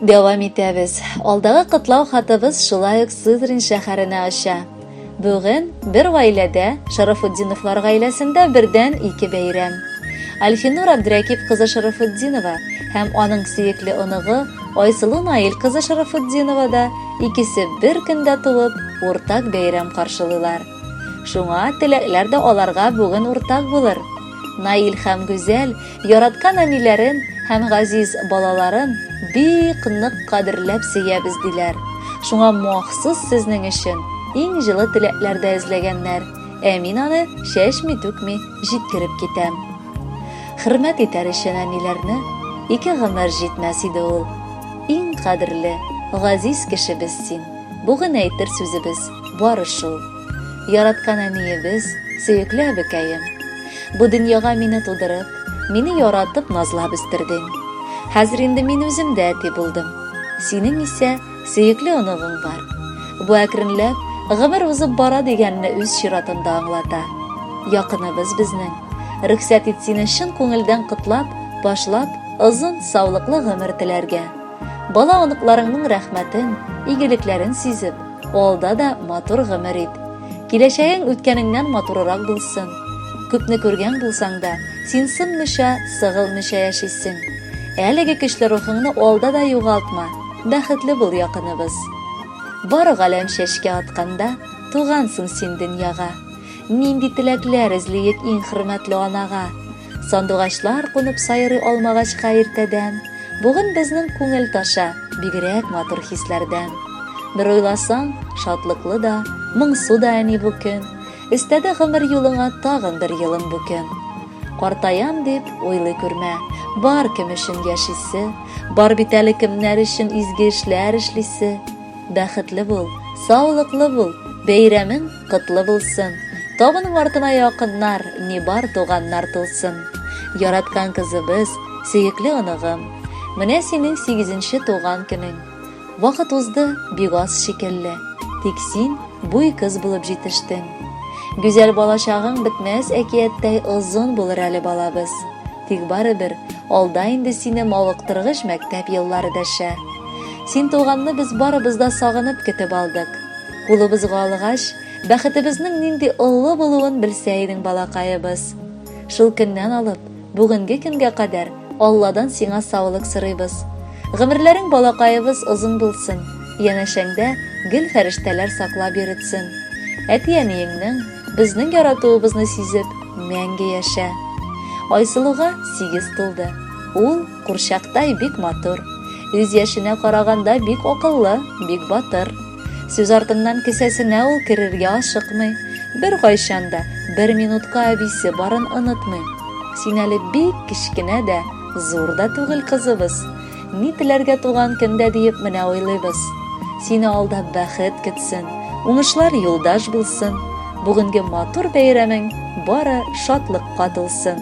Дәвам итәбез. Алдагы котлау хатыбыз шулай ук Сызрань шәһәренә оча. Бүген бер гаиләдә, Шарафутдиновлар гаиләсендә бердән ике бәйрәм. Альфинур Абдрәкип кызы Шарафутдинова һәм аның сөекле оныгы Айсылу Наил кызы Шарафутдинова да икесе бер көндә туып, уртак бәйрәм каршылыйлар. Шуңа теләкләр дә аларга бүген уртак булыр. Наил һәм Гүзәл яраткан әниләрен һәм газиз балаларын бик нык кадерләп сөябез, диләр. Шуңа махсус сезнең өчен иң җылы теләкләр дә эзләгәннәр. Ә мин аны чәчми-түкми җиткереп китәм. Хөрмәт итәр өчен әниләрне ике гомер җитмәс иде ул. Иң кадерле, газиз кешебез син. Бүген әйтер сүзебез бары шул. Яраткан әниебез, сөекле әбекәем. Бу дөньяга мине тудырып, мине яратып, назлап үстердең. Хәзер инде мин үзем дә әти булдым. Синең исә сөекле оныгың бар. Бу әкренләп гомер узып бара дигәнне үз чиратында аңлата. Якыныбыз безнең. Рөхсәт ит сине чын күңелдән котлап, башлап, озын, саулыклы гомер теләргә. Бала оныкларыңның рәхмәтен, игелекләрен сизеп, алда да матур гомер ит. Киләчәгең үткәнеңнән матурырак булсын. Күпне күргән булсаң да, син сынмыйча, сыгылмыйча яшисең. Әлеге көчле рухыңны алда да югалтма, бәхетле бул, якыныбыз. Бар галәм чәчкә атканда, тугансың син дөньяга. Нинди теләкләр эзлиек иң хөрмәтле анага? Сандугачлар кунып сайрый алмагачка иртәдән, Бүген безнең күңел таша бигрәк матур хисләрдән. Бер уйласаң, шатлыклы да, моңсу да әни бу көн. Өстәде гомер юлыңа тагын бер елын бу көн. Картаям дип уйлый күрмә, бар кем өчен яшисе, бар бит әле кемнәр өчен изге эшләр эшлисе. Бәхетле бул, саулыклы бул, бәйрәмең котлы булсын. Табының артына якыннар, ни бар туганнар тулсын. Яраткан кызыбыз, сөекле оныгым, менә синең сигезенче туган көнең. Вакыт узды бик аз шикелле, тик син буй кыз булып җитештең. Гүзәл балачагың бетмәс әкияттәй озын булыр әле, балабыз. Тик барыбер, алда инде сине мавыктыргыч мәктәп еллары дәшә. Син туганны без барыбыз да сагынып көтеп алдык. Кулыбызга алгач, бәхетебезнең нинди олы булуын белсә идең, балакаебыз. Шул көннән алып, бүгенге көнгә кадәр Алладан сиңа саулык сорыйбыз. Гомерләрең, балакаебыз, озын булсын, янәшәңдә гел фәрештәләр саклап йөретсен. Әти-әниеңнең, безнең яратуыбызны сизеп, мәңге яшә. Айсылуга сигез тулды. Ул курчактай бик матур. Үз яшенә караганда бик акыллы, бик батыр. Сүз артыннан кесәсенә ул керергә ашыкмый. Бер кайчан да, бер минутка әбисе барын онытмый. Син әле бик кечкенә дә, зур да түгел, кызыбыз. Ни теләргә туган көндә диеп менә уйлыйбыз. Сине алда бәхет көтсен, уңышлар юлдаш булсын. Бүгенге матур бәйрәмең бары шатлыкка тулсын.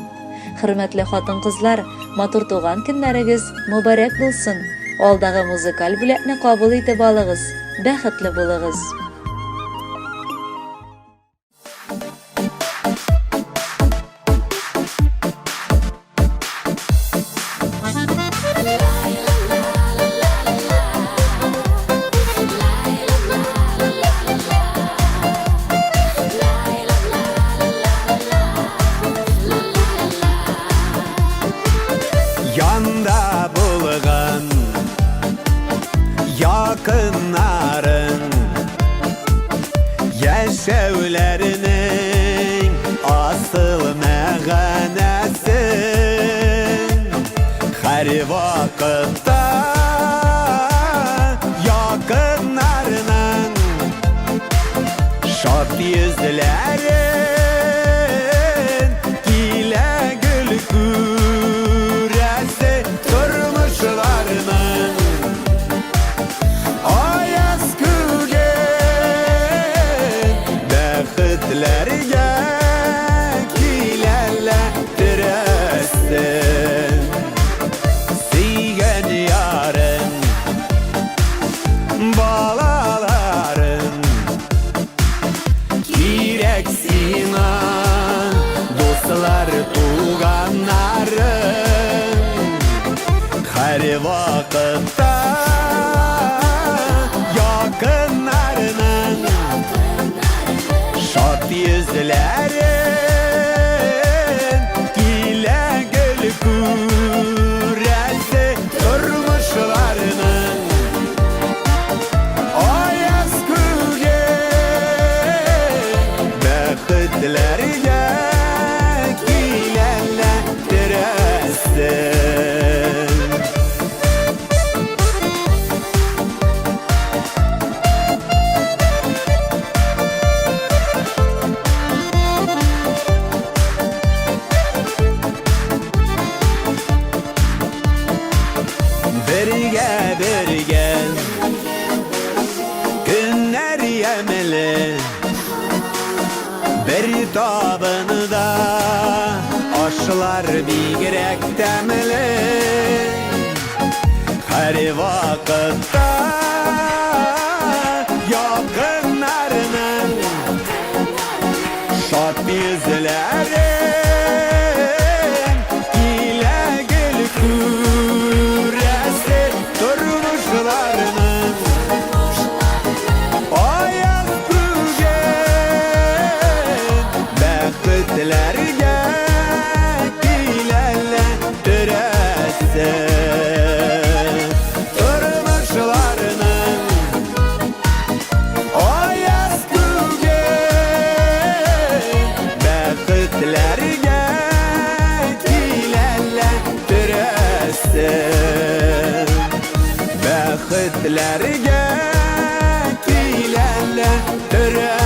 Хөрмәтле хатын-кызлар, матур туган көннәрегез мөбарәк булсын! Алдагы музыкаль бүләкне кабул итеп алыгыз, бәхетле булыгыз! Янда булган якыннарың Яшәүләренең асыл мәгънәсен Һәр вакытта якыннарының Шат йөзләрен килә гөл күрәсе тормышларының Аяз күген бәхетләргә киләләр терәсен. Сөйгән ярың, балаларың кирәк сиңа, дуслар, туганнарың һәрвакытта. Якыннарының шат йөзләрен килә гел күрәсе. Тормышларының аяз күге бәхетләргә киләләттерәсе. Бергә, бергә көннәр ямьле, бер табында ашлар бигрәк тәмле. Һәр вакытта якыннарның шат йөзләрен килә гел күрәсе. Тормышларының аяз күген бәхетләргә киләләттерәсе. Тормышларының аяз күген бәхетләргә киләләттерәсе. Бәхетләргә киләләттерәсе.